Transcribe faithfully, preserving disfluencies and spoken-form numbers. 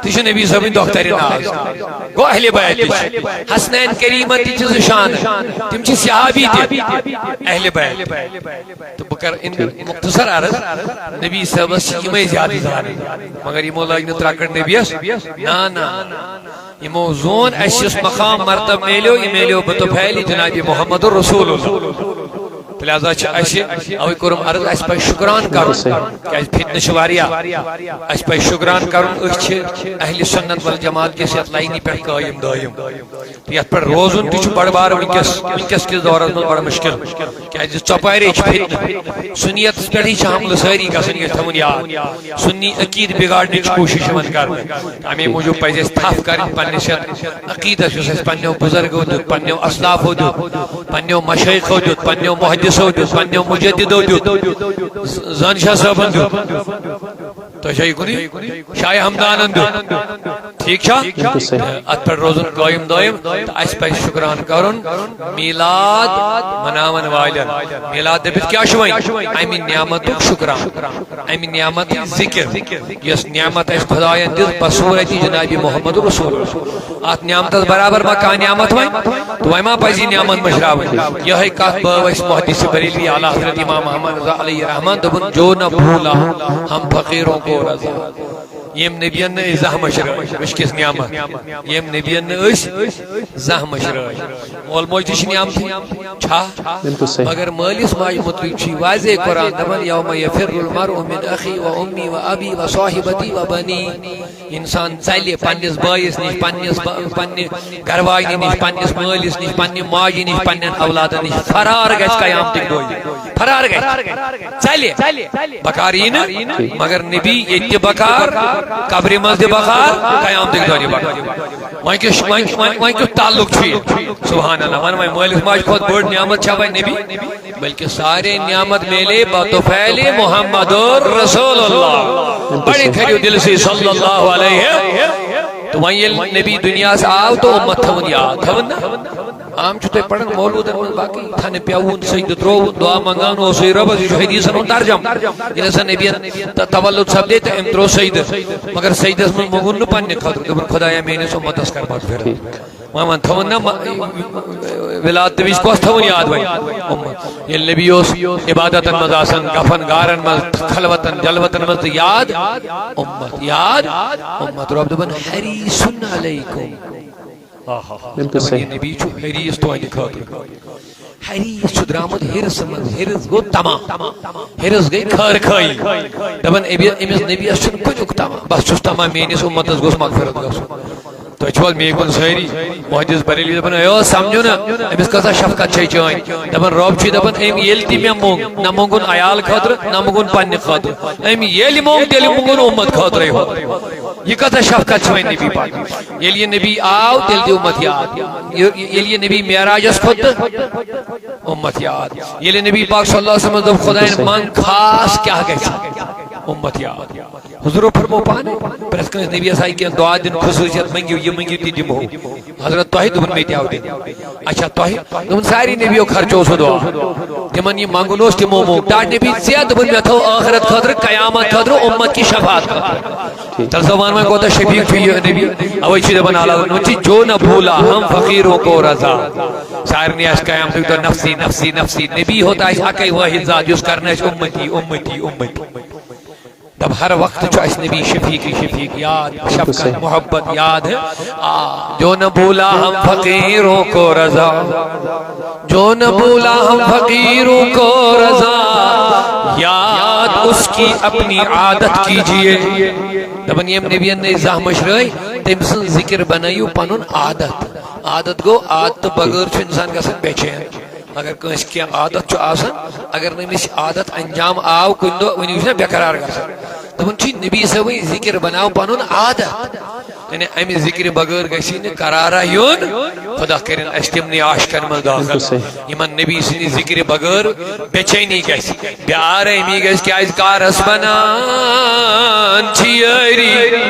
تہِ چھِ نبی صٲبٕنۍ دۄخترِ ناز۔ گوٚو اہلِ بیت تہِ چھِ۔ حسنین کریمہ تہِ چھِ زٕ شانہٕ۔ تِم چھِ صحابی تہِ۔ اہلِ بیت۔ تہٕ بہٕ کرٕ اِن-، مختصر عرض، نبی صٲبس چھِ یِمے زیادٕ زانان۔ مگر یِمو لٲگۍ نہٕ ترٛکٕر نبیَس۔ نہ، نہ۔ یِمو زون اَسہِ یُس مقام مرتبہ میلیو، یہِ میلیو بطفیل جناب محمد رسول اللہ۔ تہٕ لہذا چھِ اَسہِ اوے کوٚرُم عرض، اَسہِ پَزِ شُکران کَرُن، کیٛازِ فتنہٕ چھِ واریاہ۔ اَسہِ پَزِ شُکران کَرُن، أسۍ چھِ اہلِ سنت والجماعت کِس یَتھ لاینہِ پٮ۪ٹھ قٲیِم دٲیِم۔ تہٕ یَتھ پٮ۪ٹھ روزُن تہِ چھُ بَڑٕ بار وٕنکیٚس، وٕنکیٚس کِس دورَس منٛز بَڑٕ مُشکِل، کیٛازِ ژۄپارے چھِ فتنہٕ۔ سُنیتَس پٮ۪ٹھٕے چھِ حملہٕ سٲری گژھان، یہِ گژھِ تھاوُن یاد۔ سُنی عقیٖدٕ بِگاڑنٕچ کوٗشِش یِوان کرنہٕ۔ تَمے موٗجوٗب پَزِ اَسہِ تھپھ کَرٕنۍ پننِس یَتھ عقیٖدَس، یُس اَسہِ پننیو بُزرگو دیُت، پننیو اسلافو دیُت، پننیو مشایخو دیُت، پننیو محدثو دیُت، پننیو مجددو دیُت، ز-، زٲنشاہ صٲبَن دیُت۔ تۄہہِ چھا یہِ کُنُے؟ شاہ ہمدانَن دیُت۔ ٹھیٖک چھا؟ بِلکُل صحیح۔ اَتھ پٮ۪ٹھ روزُن قٲیِم دٲیِم تہٕ اَسہِ پَزِ شُکران کَرُن میٖلاد مَناوَن والٮ۪ن۔ میٖلاد دٔپِتھ کیٛاہ چھُ وۄنۍ؟ اَمہِ نعمتُک شُکران، اَمہِ نعمتٕچ ذِکِر، یۄس نعمت اَسہِ خۄدایَن دِژ بصوٗرتِ جنابِ محمد رسول۔ اَتھ نعمتَس برابر ما کانٛہہ نعمت وۄنۍ؟ تہٕ وۄنۍ ما پَزِ یہِ نعمت مٔشراوٕنۍ؟ یِہوٚے کَتھ بٲو اَسہِ محدثِ بریلوی اعلیٰ حضرت امام احمد رضا علیہ رحمان، دوٚپُن، "جو نہ بھولا ہم فقیروں کو رضا۔" ییٚمۍ نبیَن نہٕ أسۍ زانٛہہ مٔشرٲے، وٕچھ کِژھ نعمت۔ ییٚمۍ نبیَن نہٕ أسۍ زانٛہہ مٔشرٲے۔ مول موج تہِ چھِ نعمتٕے، چھا؟ بِلکُل صحیح۔ مگر مٲلِس ماجہِ مُتعلِق چھُ یہِ واضح قرآن دَپان، "یوم یفر المرء من اخی و امی و ابی و صاحبتی و بنی۔" اِنسان ژَلہِ پنٛنِس بٲیِس نِش، پنٛنِس با-، پنٛنہِ گَرٕ واجنہِ نِش، پنٛنِس مٲلِس نِش، پنٛنہِ ماجہِ نِش، پنٛنٮ۪ن اولادَن نِش۔ فرار گژھِ قیامتٕکۍ دۄہ۔ فرار گژھِ۔ ژَلہِ۔ بکار یی نہٕ، مگر نبی ییٚتہِ تہِ بکار، قبرِ منٛز تہِ بکار، قیامتٕکۍ دۄہ تہِ بکار۔ وۄنۍ کیُس، وۄنۍ، وۄنۍ، وۄنۍ کیُتھ تعلق چھُ یہِ؟ سبحان اللہ، وَن وۄنۍ مٲلِس ماجہِ کھۄتہٕ بٔڑ نعمت چھا وۄنۍ نبی؟ بلکہ سارے نعمت میلے بطفیل محمد رسول اللہ۔ بڑے کھریو دل سے صلی اللہ علیہ۔ تو وۄنۍ ییٚلہِ نبی دُنیاہَس آو تو اُمت تھٲوٕن یاد، تھٲوٕن نا؟ عام چھُ تۄہہِ پران مولوٗدن منٛز باقٕے، تھنہٕ پیوُن، سجدٕ ترٛووُن، دعا منٛگان اوسُے رۄبس، یہِ چھُ حدیثن ہُنٛد ترجم۔ ییٚلہِ ہسا نبیَن ت-، تولُد سپدے تہٕ أمۍ ترٛوو سجدٕ، مگر سجدس منٛز موٚنگُن نہٕ پننہِ خٲطرٕ، دوٚپُن، "خدایا، میٲنِس اُمتس کر مغفرت۔" وۄنۍ وَن، تھٲوٕن نا م-، ولادت وِزِ کۄس تھٲوٕن یاد وۄنۍ؟ اُمت۔ ییٚلہِ نبی اوس عبادتن منٛز آسان، گفن غارن منٛز، خلوتن جلوتن منٛز تہٕ یاد اُمت، یاد اُمت۔ رۄب دوٚپُن، "حریص علیکم۔" آہا۔ بِلکُل دَپان، صحیح۔ یہِ نبی چھُ حریص تُہنٛدِ خٲطرٕ۔ حریص چھُ درٛامُت حِرصہٕ منٛز، حِرص گوٚو طمع۔ حِرص گٔے خٲر خٲہی۔ دَپان، أمِس نبیَس چھُنہٕ کُنیُک طمع، بس چھُس طمع میٲنِس اُمتَس گوٚژھ مغفرت گژھُن۔ تُہۍ چھِو حظ مے کُن سٲری؟ محدث بریلوی دَپان، "اے، سمجھو نا، أمِس کۭژاہ شفقت چھے چٲنۍ۔" دَپان، رۄب چھُے دَپان، أمۍ ییٚلہِ تہِ مےٚ موٚنگ، نہ موٚنگُن عیال خٲطرٕ، نہ موٚنگُن پننہِ خٲطرٕ۔ أمۍ ییٚلہِ موٚنگ، تیٚلہِ موٚنگُن اُمت خٲطرَے ہوت۔ یہِ کۭژاہ شفقت چھِ وۄنۍ نبی پاک۔ ییٚلہِ یہِ نبی آو، تیٚلہِ دِ اُمت یاد۔ یہِ-، ییٚلہِ یہِ نبی معراجس کھوٚت تہٕ اُمت یاد۔ ییٚلہِ نبی پاک صلی اللہ علیہ وسلم دوٚپ، "خۄدایَن منٛگ خاص کیٛاہ گژھِ؟" اُمت یاد۔ حضورو فرمو پانہٕ، پرٛٮ۪تھ کٲنٛسہِ نبیَس آیہِ کینٛہہ دعا دِنہٕ خصوٗصیت، "منٛگِو، یہِ منٛگِو، تہِ دِمہو۔" حضرت تۄہہِ دوٚپُن، "مےٚ تہِ آو دِنہٕ۔" اچھا، تۄہہِ دوٚپُن، سارے نبیو خرچو سُہ دعا۔ تِمن یہِ منٛگُن اوس، تِمو موٚنگ۔ ٹاٹھ نبی ژےٚ دوٚپُن، "مےٚ تھٲو ٲخرت خٲطرٕ، قیامت خٲطرٕ، اُمت کہِ شفاعت خٲطرٕ۔" تیٚلہِ سا وَن وۄنۍ، کوٗتاہ شفیق چھُ یہِ نبی۔ اَوَے چھِ دَپان، "اللہ"، وۄنۍ چھِ، "جو نہ بھولا ہم فقیروں کو رضا۔" سارنٕے آسہِ قیامتٕکۍ دۄہ نفسی، نفسی، نفسی۔ نبی ہوتا آسہِ اَکٕے وٲحد ذات، یُس کرنہٕ آسہِ اُمتی، اُمتی، اُمتی۔ دَپ، ہر وقت چھُ اَسہِ نبی شفیق، شفیق یاد، شفقت، محبت یاد ہے۔ آ، جو نہ بھولا ہم فقیروں کو رضا، جو نہ بھولا ہم فقیروں کو رضا، یاد اس کی اپنی عادت کیجیے۔ دَپان، ییٚمۍ نبیَن نہٕ أسۍ زانٛہہ مٔشرٲے، تٔمۍ سٕنٛز ذِکِر بنٲیِو پنُن عادت۔ عادت گوٚو، عادتہٕ بغٲر چھُ اِنسان گژھان بے چین۔ اگر کٲنٛسہِ کینٛہہ عادت چھُ آسان، اگر نہٕ أمِس یہِ عادت انجام آو کُنہِ دۄہ، وۄنۍ چھُ نہ بے قرار گژھان۔ دَپان چھُ نبی صٲبٕنۍ ذِکِر بناو پنُن عادت۔ یعنی اَمہِ ذِکرِ بغٲر گژھِ نہٕ قرارا یُن۔ خدا کٔرِن اَسہِ تِمنٕے عاشقن منٛز دٲخل، بِلکُل صحیح۔ یِمن نبی سٕنٛدِ ذِکرِ بغٲر بے چینی گژھِ، بے آرٲمی گژھِ، کیٛازِ کارس بنان چھِ یٲری۔